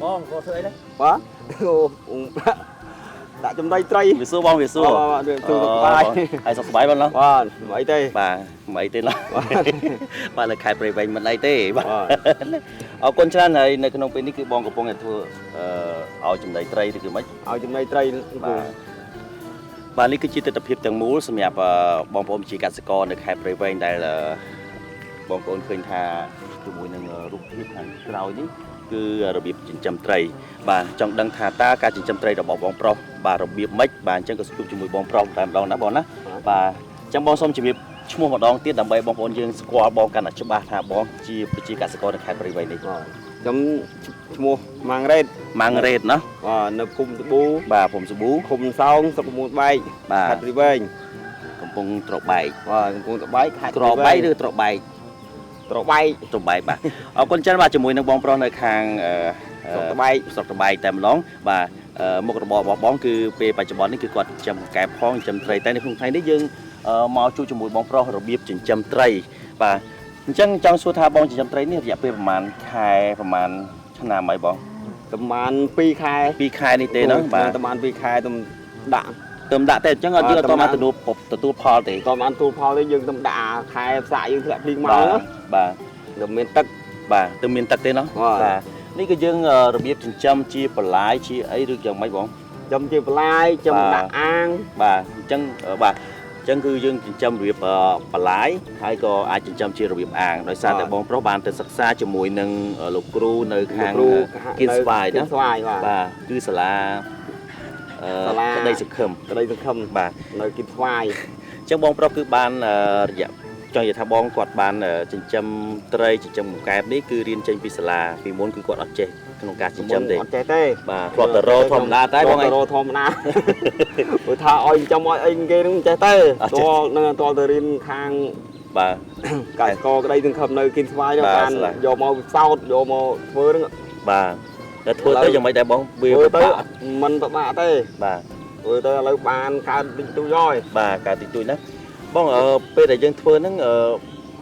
បងក៏ធ្វើអីដែរ? បាទអូដាក់ចំណីត្រី វាសួរបងវាសួរ បាទវាសួរសុខសប្បាយ ហើយសុខសប្បាយបងណោះ? បាទមិនអីទេ។ បាទមិនអីទេណោះបាទនៅខេត្តព្រៃវែងមិនអីទេបាទអរគុណច្រើនហើយនៅក្នុងពេលនេះគឺបងកំពុងតែធ្វើអឺឲ្យចំណីត្រីឬគឺម៉េច? ឲ្យចំណីត្រី បាទបាទនេះគឺជាទស្សនវិជ្ជាទាំងមូលសម្រាប់បងប្អូនជាកសិករនៅខេត្តព្រៃវែងដែលបងប្អូនឃើញថាជាមួយនឹងរូបភាពខាងក្រោយនេះគឺរបៀបចិញ្ចឹមត្រីបាទចង់ដឹងថាតើការចិញ្ចឹមត្រីរបស់បងប្រុសបាទរបៀបម៉េចបាទអញ្ចឹងក៏ជួបជាមួយបងប្រុសតែម្ដងណាបងណាបាទអញ្ចឹងបងសូមជម្រាបឈ្មោះម្ដងទៀតដើម្បីបងប្អូនយើងស្គាល់បងកាន់តែច្បាស់ថាបងជាប្រជាកសិករនៅខេត្តព្រៃវែងនេះ។ បាទខ្ញុំឈ្មោះម៉ាងរ៉េត។ ម៉ាងរ៉េតណា។ បាទនៅភូមិសាប៊ូ បាទភូមិសាប៊ូ ឃុំសោងស្រុកមួលបែក បាទ ខេត្តព្រៃវែង កំពង់ត្របែក បាទកំពង់ត្របែកខេត្ត ក្របែកឬត្របែក? ត្របែក ត្របែកបាទអរគុណច្រើនបាទជាមួយនឹងបងប្រុសនៅខាង ស្រុកត្របែក ស្រុកត្របែកតែម្ដងបាទមុខរបររបស់បងគឺពេលបច្ចុប្បន្ននេះគឺគាត់ចិញ្ចឹមកែបផងចិញ្ចឹមត្រីតែនៅក្នុងថ្ងៃនេះយើងមកជួបជាមួយបងប្រុសរបៀបចិញ្ចឹមត្រីបាទអញ្ចឹងចង់សួរថាបងចិញ្ចឹមត្រីនេះរយៈពេលប្រហែលខែប្រហែលឆ្នាំអីបង? ប្រហែល2ខែ 2ខែនេះទេណាបាទ ប្រហែល2ខែទំដាក់ ទំដាក់ទេអញ្ចឹងអត់យើងអត់បានទទួលទទួលផលទេ តបានទទួលផលទេយើងទំដាក់ខែផ្សាកយើងធ្លាក់ភ្លៀងមក បាទ ទៅមានទឹក បាទទៅមានទឹកទេណោះបាទនេះគឺយើងរបៀបចិញ្ចឹមជាបន្លាយជាអីឬយ៉ាងម៉េចបង? ចិញ្ចឹមជាបន្លាយចិញ្ចឹមដាក់អាង បាទអញ្ចឹងបាទអញ្ចឹងគឺយើងចិញ្ចឹមរបៀបបន្លាយហើយក៏អាចចិញ្ចឹមជារបៀបអាងដោយសារតែបងប្រុសបានទៅសិក្សាជាមួយនឹងលោកគ្រូនៅខាងគៀនស្វាយណា ស្វាយបាទ បាទគឺសាលាសាលាក្តីសង្ឃឹម ក្តីសង្ឃឹម បាទ នៅគៀនស្វាយ អញ្ចឹងបងប្រុសគឺបានរយៈចង់និយាយថាបងគាត់បានចិញ្ចឹមត្រីចិញ្ចឹមកែបនេះគឺរៀនចេញពីសាលាពីមុនគឺគាត់អត់ចេះក្នុងការចិញ្ចឹមទេ អត់ចេះទេ បាទធ្លាប់តែរធម្មតាតែបង ឯងរធម្មតាព្រោះថាឲ្យចិញ្ចឹមឲ្យអីគេនឹងចេះទេតលនឹងតលទៅរៀនខាង បាទ កសិករក្តីសង្ឃឹមនៅគៀនស្វាយបានយកមកពិសោធន៍យកមកធ្វើហ្នឹង បាទតែធ្វើទៅយ៉ាងម៉េចដែរបងវាពិបាកមិនពិបាកទេ បាទ ធ្វើទៅឥឡូវបានកើតតិចតួចហើយ បាទកើតតិចតួចណាបងពេលដែលយើងធ្វើហ្នឹង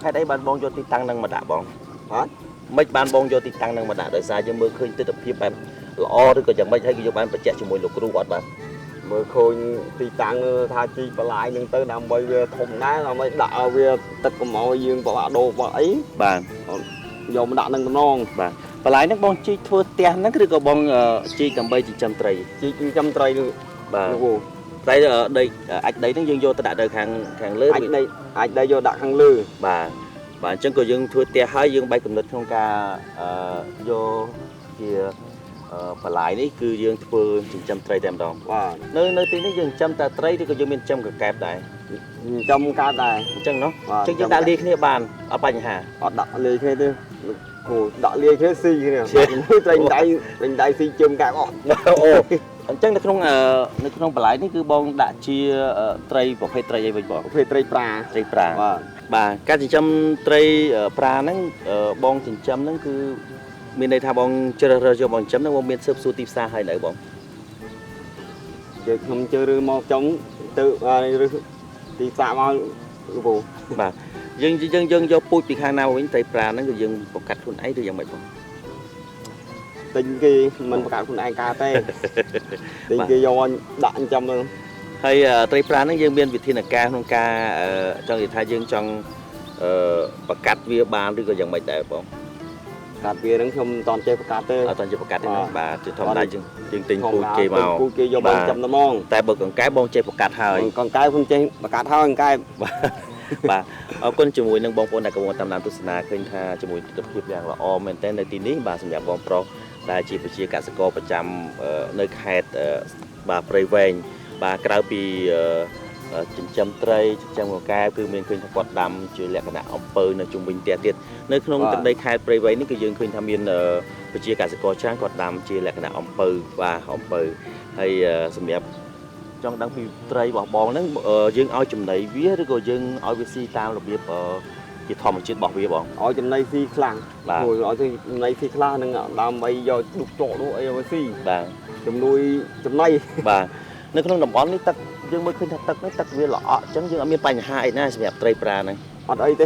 ហេតុអីបានបងយកទីតាំងហ្នឹងមកដាក់បង បាទ មិនបានបងយកទីតាំងហ្នឹងមកដាក់ដោយសារយើងមើលឃើញទិដ្ឋភាពបែបល្អឬក៏យ៉ាងម៉េចហើយគឺយើងបានបញ្ជាក់ជាមួយលោកគ្រូអត់បាទ មើលឃើញទីតាំងថាជីកបន្លាយហ្នឹងទៅដើម្បីវាធំដែរដើម្បីដាក់ឲ្យវាទឹកកុំឲ្យយើងពិបាកដូរបាក់អី បាទ យកមកដាក់នឹងតំណង បាទបន្លាយហ្នឹងបងជីកធ្វើផ្ទះហ្នឹងឬក៏បងជីកដើម្បីចិញ្ចឹមត្រី ជីកចិញ្ចឹមត្រីនោះ បាទត្រីដីអាចដីហ្នឹងយើងយកទៅដាក់នៅខាងខាងលើ អាចដីអាចដីយកដាក់ខាងលើ បាទបាទអញ្ចឹងក៏យើងធ្វើផ្ទះហើយយើងបែកកំណត់ក្នុងការយកជាបន្លាយនេះគឺយើងធ្វើចិញ្ចឹមត្រីតែម្ដង បាទ នៅទីនេះយើងចិញ្ចឹមតែត្រីឬក៏យើងមានចិញ្ចឹមកកែបដែរ ចិញ្ចឹមកែបដែរ អញ្ចឹងណោះអញ្ចឹងយើងដាក់លាយគ្នាបានអត់បញ្ហា អត់ដាក់លាយគ្នាទេគូដាក់លាយគ្នាស៊ីគ្នាត្រីដៃត្រីដៃស៊ីជើងកែបអស់ អូអញ្ចឹងនៅក្នុងនៅក្នុងបន្លាយនេះគឺបងដាក់ជាត្រីប្រភេទត្រីអីវិញបង ប្រភេទត្រីប្រា ត្រីប្រា បាទ បាទការចិញ្ចឹមត្រីប្រាហ្នឹងបងចិញ្ចឹមហ្នឹងគឺមានន័យថាបងជ្រើសរើសយកបងចិញ្ចឹមហ្នឹងបងមានស៊ើបសួរទីផ្សារហើយនៅបង ជើខ្ញុំជ្រើសរើសមកចង់ទៅរើសទីផ្សារមកលោកពូ បាទយើងយើងយើងយកពូជពីខាងណាមកវិញត្រីប្រាហ្នឹងគឺយើងបង្កាត់ខ្លួនឯងឬយ៉ាងម៉េចបង ទិញគេមិនបង្កើតខ្លួនឯងកើតទេទិញគេយកដាក់ចិញ្ចឹមហ្នឹង ហើយត្រីប្រាហ្នឹងយើងមានវិធានការក្នុងការចង់និយាយថាយើងចង់បង្កាត់វាបានឬក៏យ៉ាងម៉េចដែរបង កាត់វាហ្នឹងខ្ញុំមិនតាន់ចេះបង្កាត់ទេ អត់តាន់ចេះបង្កាត់ទេណាបាទជាធម្មតាយើងយើងទិញពូជគេមក ពូជគេយកមកចិញ្ចឹមតែហ្មង តែបើកង្កែបបងចេះបង្កាត់ហើយ កង្កែបខ្ញុំចេះបង្កាត់ហើយកង្កែប បាទអរគុណជាមួយនឹងបងប្អូនដែលកំពុងតាមដានទស្សនាឃើញថាជាមួយទិដ្ឋភាពយ៉ាងល្អមែនទែននៅទីនេះបាទសម្រាប់បងប្រុសដែលជាប្រជាកសិករប្រចាំនៅខេត្តបាទព្រៃវែងបាទក្រៅពីចិញ្ចឹមត្រីចិញ្ចឹមកែបគឺមានឃើញថាគាត់ដាំជាលក្ខណៈអំពៅនៅជុំវិញផ្ទះទៀតនៅក្នុងទឹកដីខេត្តព្រៃវែងនេះគឺយើងឃើញថាមានប្រជាកសិករច្រើនគាត់ដាំជាលក្ខណៈអំពៅបាទអំពៅហើយសម្រាប់ចង់ដឹងពីត្រីរបស់បងហ្នឹងយើងឲ្យចំណីវាឬក៏យើងឲ្យវាស៊ីតាមរបៀបជាធម្មជាតិរបស់វាបង ឲ្យចំណីស៊ីខ្លាំង បាទ ឲ្យចំណីស៊ីខ្លះហ្នឹងដើម្បីយកដុកចកនោះអីឲ្យស៊ី បាទ ជំនួយចំណី បាទនៅក្នុងតំបន់នេះទឹកយើងមើលឃើញថាទឹកនេះទឹកវាល្អក់អញ្ចឹងយើងអត់មានបញ្ហាអីណាសម្រាប់ត្រីប្រាហ្នឹង អត់អីទេ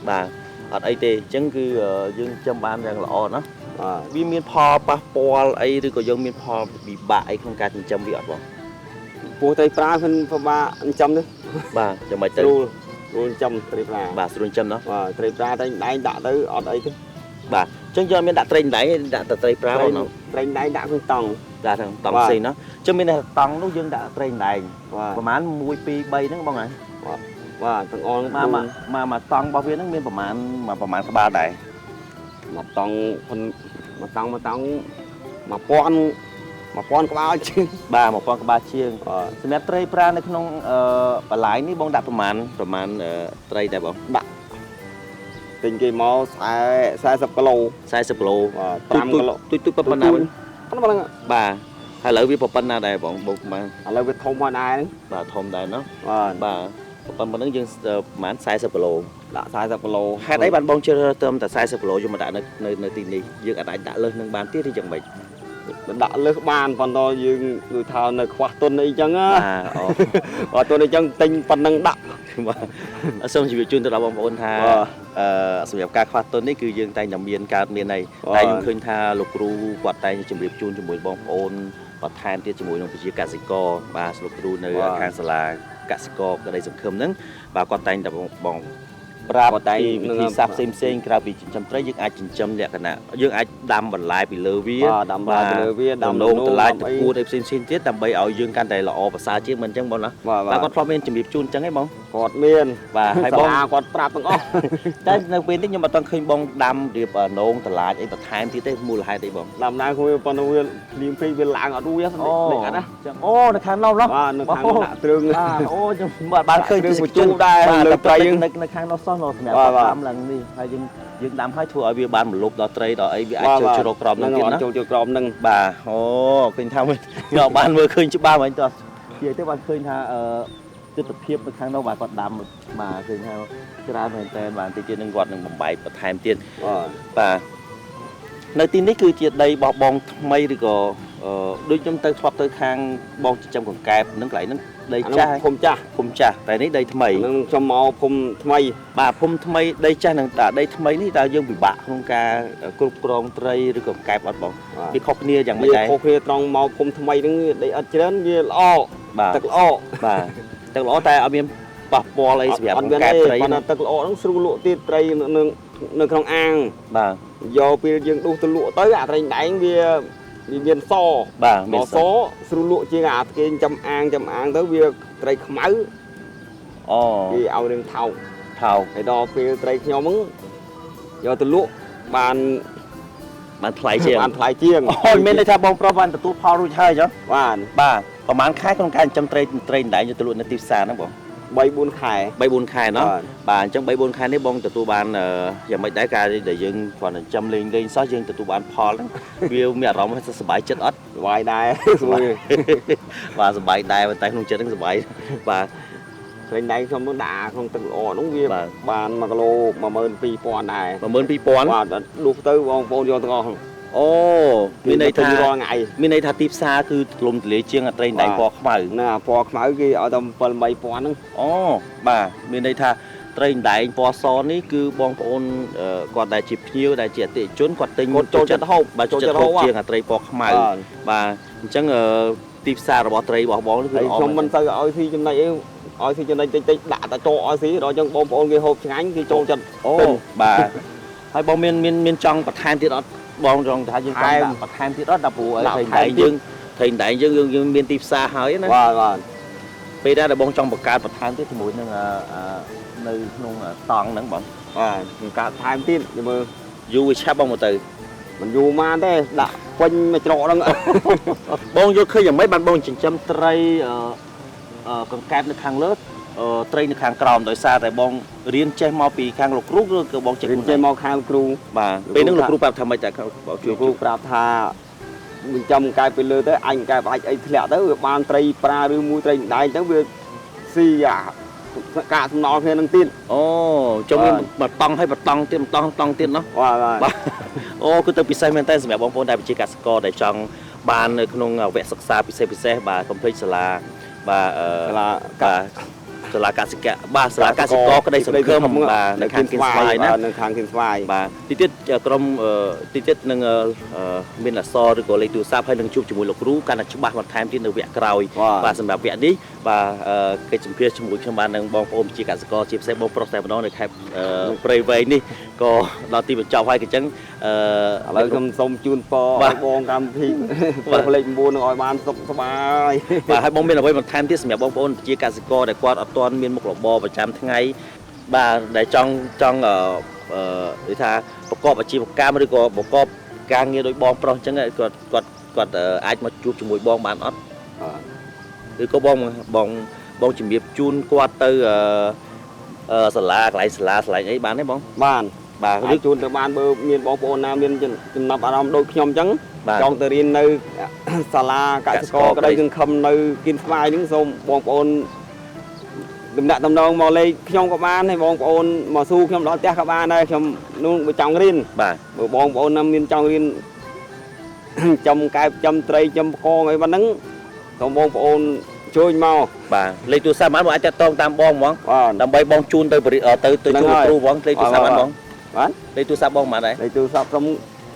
បាទអត់អីទេអញ្ចឹងគឺយើងចិញ្ចឹមបានយ៉ាងល្អណា បាទ វាមានផលប៉ះពាល់អីឬក៏យើងមានផលវិបាកអីក្នុងការចិញ្ចឹមវាអត់បង ពោះត្រីប្រាមិនពិបាកចិញ្ចឹមទេ បាទចាំមិនទៅ ស្រួលស្រួលចិញ្ចឹមត្រីប្រា បាទស្រួលចិញ្ចឹមណោះ បាទត្រីប្រាត្រីដែងដាក់ទៅអត់អីទេ បាទអញ្ចឹងយើងអត់មានដាក់ត្រីដែងទេដាក់តែត្រីប្រាបងណោះ ត្រីដែងដាក់ក្នុងតង់ ដាក់ទាំងតង់ផ្សេងណោះអញ្ចឹងមានន័យថាតង់នោះយើងដាក់ត្រីដែង បាទ ប្រហែល1 2 3ហ្នឹងបងហ៎ បាទទាំងអស់ មកមកមកមកតង់របស់វាហ្នឹងមានប្រហែលមកប្រហែលក្បាលដែរ មួយតង់ផុនមួយតង់មួយតង់1000 1000ក្បាលជាង បាទ1000ក្បាលជាង បាទ សម្រាប់ត្រីប្រានៅក្នុងអឺបន្លាយនេះបងដាក់ប្រហែលប្រហែលត្រីដែរបង ដាក់ទិញគេមក40គីឡូ 40គីឡូ បាទ5គីឡូ ទុយទុយប៉ុណ្ណាវិញ ប៉ុណ្ណឹង បាទហើយឥឡូវវាប៉ុណ្ណាដែរបងបងប្រហែល ឥឡូវវាធំហើយដែរហ្នឹង បាទធំដែរណោះ បាទ បាទប៉ុណ្ណឹងយើងប្រហែល40គីឡូ ដាក់40គីឡូ ហេតុអីបានបងជ្រើសរើសត្រឹមតែ40គីឡូយកមកដាក់នៅនៅនៅទីនេះយើងអាចដាក់លើសនឹងបានទៀតឬយ៉ាងម៉េច ដាក់លើសបានប៉ុន្តែយើងដូចថានៅខ្វះទុនអីចឹងណា បាទអូ បើទុនអីចឹងទិញប៉ុណ្ណឹងដាក់ បាទសូមជម្រាបជូនទៅដល់បងប្អូនថា បាទ អឺសម្រាប់ការខ្វះទុននេះគឺយើងតែងតែមានកើតមានអី បាទ តែខ្ញុំឃើញថាលោកគ្រូគាត់តែងជម្រាបជូនជាមួយបងប្អូនបន្ថែមទៀតជាមួយនឹងប្រជាកសិករបាទលោកគ្រូនៅខាងសាលាកសិករក្តីសង្ឃឹមហ្នឹងបាទគាត់តែងតែបងប្រាប់ គាត់តែង ពីវិធីសាស្ត្រផ្សេងផ្សេងៗក្រៅពីចិញ្ចឹមត្រីយើងអាចចិញ្ចឹមលក្ខណៈយើងអាចដាំបន្លែពីលើវា បាទដាំបន្លែពីលើវាដាំ ដំឡូង ដំ បន្លែ ឡូង តគួតអីផ្សេងផ្សេងៗទៀតដើម្បីឲ្យយើងកាន់តែល្អប្រសើរជាងមិនអញ្ចឹងបងណា បាទ បាទគាត់ធ្លាប់មានជំរាបជូនអញ្ចឹងឯងបង គាត់មាន បាទហើយបង សាលាគាត់ប្រាប់ទាំងអស់ តែនៅពេលនេះខ្ញុំអត់ទាន់ឃើញបងដាំរៀបនងតឡាចអីបន្ថែមទៀតទេមូលហេតុអីបង ដាំឡើងគ្មានប៉ុន្តែវាភ្លៀងពេកវាឡើងអត់រួច អូ ដេកអត់ណា ចឹងអូនៅខាងនោះណោះ បាទនៅខាងដាក់ទ្រឿង បាទអូខ្ញុំអត់បានឃើញ គ្រឿងបញ្ជូរដែរ បាទ លើត្រី នៅនៅខាងនោះសោះនោះសម្រាប់ បាទបាទ ដាំឡើងនេះហើយយើងយើងដាំហើយធ្វើឲ្យវាបានមលុបដល់ត្រីដល់អីវាអាចចូលជ្រកក្រោមនឹងទៀតណា ចូលចូលក្រោមនឹង បាទអូឃើញថាខ្ញុំអត់បានមើលឃើញច្បាស់ហ្មងតោះនិយាយទៅបានឃើញថាអឺទិដ្ឋភាពនៅខាងនោះបាទគាត់ដាំបាទឃើញថាច្រើនមែនតើបាទតិចទៀតនឹងគាត់នឹងបំបែកបន្ថែមទៀត បាទ បាទនៅទីនេះគឺជាដីរបស់បងថ្មីឬក៏អឺដូចខ្ញុំទៅធ្លាប់ទៅខាងបងចិញ្ចឹមកង្កែបនឹងកន្លែងហ្នឹងដី អានោះ ចាស់ ភូមិចាស់ ភូមិចាស់តែនេះដីថ្មី នឹងខ្ញុំមកភូមិថ្មី បាទភូមិថ្មីដីចាស់និងដីថ្មីនេះតើយើងពិបាកក្នុងការគ្រប់គ្រងត្រីឬក៏កង្កែបអត់បង បាទ វាខុសគ្នាយ៉ាងម៉េច វា ដែរ ខុសគ្នាត្រង់មកភូមិថ្មីហ្នឹងដីអត់ច្រើនវាល្អ បាទ ទឹកល្អ បាទទឹកល្អតែអត់មានប៉ះពាល់អីសម្រាប់ អត់មាន កង្កែប ទេ ត្រីណា ប៉ុន្តែទឹកល្អហ្នឹងស្រួលលក់ទៀតត្រីនៅនៅក្នុងអាង បាទ យកពេលយើងដួសទៅលក់ទៅអាត្រីដែងវាវាមានស បាទមាន មកសស្រួលលក់ជាងអាគេចាំអាងចាំអាងទៅវាត្រីខ្មៅ អូ គេឲ្យរឿងថោក ថោក ហើយដល់ពេលត្រីខ្ញុំហ្នឹងយកទៅលក់បាន បានថ្លៃជាង បានថ្លៃជាង អូមានន័យថាបងប្រុសបានទទួលផលរួចហើយចុះ បាន បាទប្រហែលខែក្នុងការចិញ្ចឹមត្រីត្រីដណ្ដែងយកទៅលក់នៅទីផ្សារហ្នឹងបង 3 4ខែ 3 4ខែណោះ បាទ បាទអញ្ចឹង3 4ខែនេះបងទទួលបានយ៉ាងម៉េចដែរការដែលយើងគ្រាន់តែចិញ្ចឹមលេងលេងសោះយើងទទួលបានផលហ្នឹងវាមានអារម្មណ៍ថាសប្បាយចិត្តអត់ សប្បាយដែរស្រួល បាទសប្បាយដែរប៉ុន្តែក្នុងចិត្តហ្នឹងសប្បាយបាទ ត្រីដែងខ្ញុំនោះដាក់ក្នុងទឹកល្អហ្នឹងវា បាទ បាន1គីឡូ12000ដែរ 12000 បាទដួសទៅបងប្អូនយកទាំងអស់ អូមានន័យថា គេរាល់ថ្ងៃ មានន័យថាទីផ្សារគឺទូលំទូលាយជាងអាត្រីដណ្ដែងពណ៌ខ្មៅ ណាពណ៌ខ្មៅគេឲ្យតែ7 3000ហ្នឹង អូបាទមានន័យថាត្រីដណ្ដែងពណ៌សនេះគឺបងប្អូនគាត់ដែលជាភ្ញៀវដែលជាអតិថិជនគាត់ទិញ គាត់ចូលចិត្តហូប បាទចូលចិត្តហូបជាងអាត្រីពណ៌ខ្មៅ បាទ បាទអញ្ចឹងទីផ្សាររបស់ត្រីរបស់បងនេះគឺ ហើយ ល្អ ខ្ញុំមិន មែន សូវឲ្យស៊ីចំណេញអីឲ្យស៊ីចំណេញតិចតិចដាក់តែចូលឲ្យស៊ីដល់អញ្ចឹងបងប្អូនគេហូបឆ្ងាញ់គេចូលចិត្ត អូបាទហើយបងមានមានមានចង់បន្ថែមទៀតអត់បងចង់ថាយើងចង់ដាក់បន្ថែមទៀតអត់ដល់ព្រោះអីត្រីដណ្ដែងយើងត្រីដណ្ដែងយើងយើងមានទីផ្សារហើយណា បាទបាទ ពេលដែរដែលបងចង់បង្កើតបន្ថែមទៀតជាមួយនឹងនៅក្នុងតង់ហ្នឹងបង បាទខ្ញុំកើតថែមទៀតយមើល យូរវាឆាប់បងមកទៅ មិនយូរម៉ានទេដាក់ពេញមួយច្រកហ្នឹង បងយល់ឃើញយ៉ាងម៉េចបានបងចិញ្ចឹមត្រីកង្កែបនៅខាងលើត្រីនៅខាងក្រោមដោយសារតែបងរៀនចេះមកពីខាងលោកគ្រូឬក៏បងចេះ រៀនចេះមកខាងគ្រូ បាទពេលហ្នឹងលោកគ្រូប្រាប់ថាម៉េចតែបងជួយ គ្រូប្រាប់ថាចិញ្ចឹមកែបពីលើទៅអញកែបអាចអីធ្លាក់ទៅវាបានត្រីប្រាឬមួយត្រីដណ្ដែងទៅវាស៊ីអាកាកសំណល់គ្នានឹងទៀត អូចុះមានបតង់ហើយបតង់ទៀតបតង់តង់ទៀតណោះ បាទបាទ បាទអូគឺទៅពិសេសមែនតើសម្រាប់បងប្អូនដែលជាកសិករដែលចង់បាននៅក្នុងវគ្គសិក្សាពិសេសពិសេសបាទកុំភ្លេចសាលាបាទ សាលា បាទ សាលាកសិកម្មបាទសាលាកសិករក្តីសង្ឃឹមបាទនៅខាងគៀនស្វាយណា នៅខាងគៀនស្វាយ បាទទីទៀតក្រុមទីទៀតនឹងមានអក្សរឬក៏លេខទូរស័ព្ទហើយនឹងជួបជាមួយលោកគ្រូកាន់តែច្បាស់បន្ថែមទៀតនៅវគ្គក្រោយបាទសម្រាប់វគ្គនេះបាទកិច្ចសម្ភាសជាមួយខ្ញុំបាននឹងបងប្អូនជាកសិករជាពិសេសបងប្រុសតែម្ដងនៅខេត្តព្រៃវែងនេះក៏ដល់ទីបញ្ចប់ហើយអញ្ចឹងឥឡូវខ្ញុំសូមជូនពរឲ្យបងកម្មវិធីបងលេខ9នឹងឲ្យបានសុខសប្បាយបាទហើយបងមានអ្វីបន្ថែមទៀតសម្រាប់បងប្អូនជាកសិករដែលគាត់អត់ទាន់មានមុខរបរប្រចាំថ្ងៃបាទដែលចង់និយាយថាប្រកបអាជីវកម្មឬក៏ប្រកបការងារដោយបងប្រុសអញ្ចឹងគាត់គាត់គាត់អាចមកជួបជាមួយបងបានអត់ឬក៏បងបងបងជំរាបជូនគាត់ទៅសាលាកន្លែងសាលាកន្លែងអីបានទេបងបានបាទឬជូនទៅបានបើមានបងប្អូនណាមានចំណាប់អារម្មណ៍ដូចខ្ញុំអញ្ចឹងចង់ទៅរៀននៅសាលាកសិករក្តីសង្ឃឹមនៅគៀនស្វាយហ្នឹងសូមបងប្អូនតំណាក់តំណងមកលេខខ្ញុំក៏បានហើយបងប្អូនមកស៊ូខ្ញុំដល់ផ្ទះក៏បានដែរខ្ញុំនោះបើចង់រៀនបាទបើបងប្អូនណាមានចង់រៀនចំកែបចំត្រីចំកងអីប៉ុណ្ណឹងសូមបងប្អូនជួយមកបាទលេខទូរស័ព្ទបានបងអាចតាក់ទងតាមបងហ្មងដើម្បីបងជូនទៅទៅទៅជួបគ្រូហ្មងលេខទូរស័ព្ទបានបងបាទលេខទូរស័ព្ទបងបានដែរលេខទូរស័ព្ទខ្ញុំ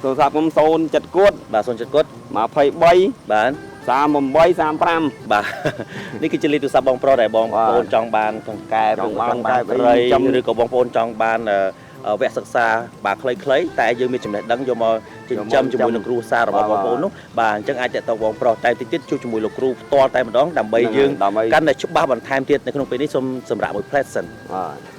ទូរស័ព្ទខ្ញុំ07គត់បាទ07គត់23បាទ38 35បាទនេះគឺជាលេខទូរស័ព្ទបងប្រុសដែលបងប្អូនចង់បានកង្កែបឬចង់បានត្រីឬក៏បងប្អូនចង់បានវគ្គសិក្សាបាទខ្លីៗតែយើងមានចំណេះដឹងយកមកចិញ្ចឹមជាមួយនឹងគ្រួសាររបស់បងប្អូននោះបាទអញ្ចឹងអាចតាក់ទងបងប្រុសតែតិចទៀតជួបជាមួយលោកគ្រូផ្ទាល់តែម្ដងដើម្បីយើងកាន់តែច្បាស់បន្ថែមទៀតនៅក្នុងពេលនេះសូមសម្រាប់មួយផ្លែសិនបាទ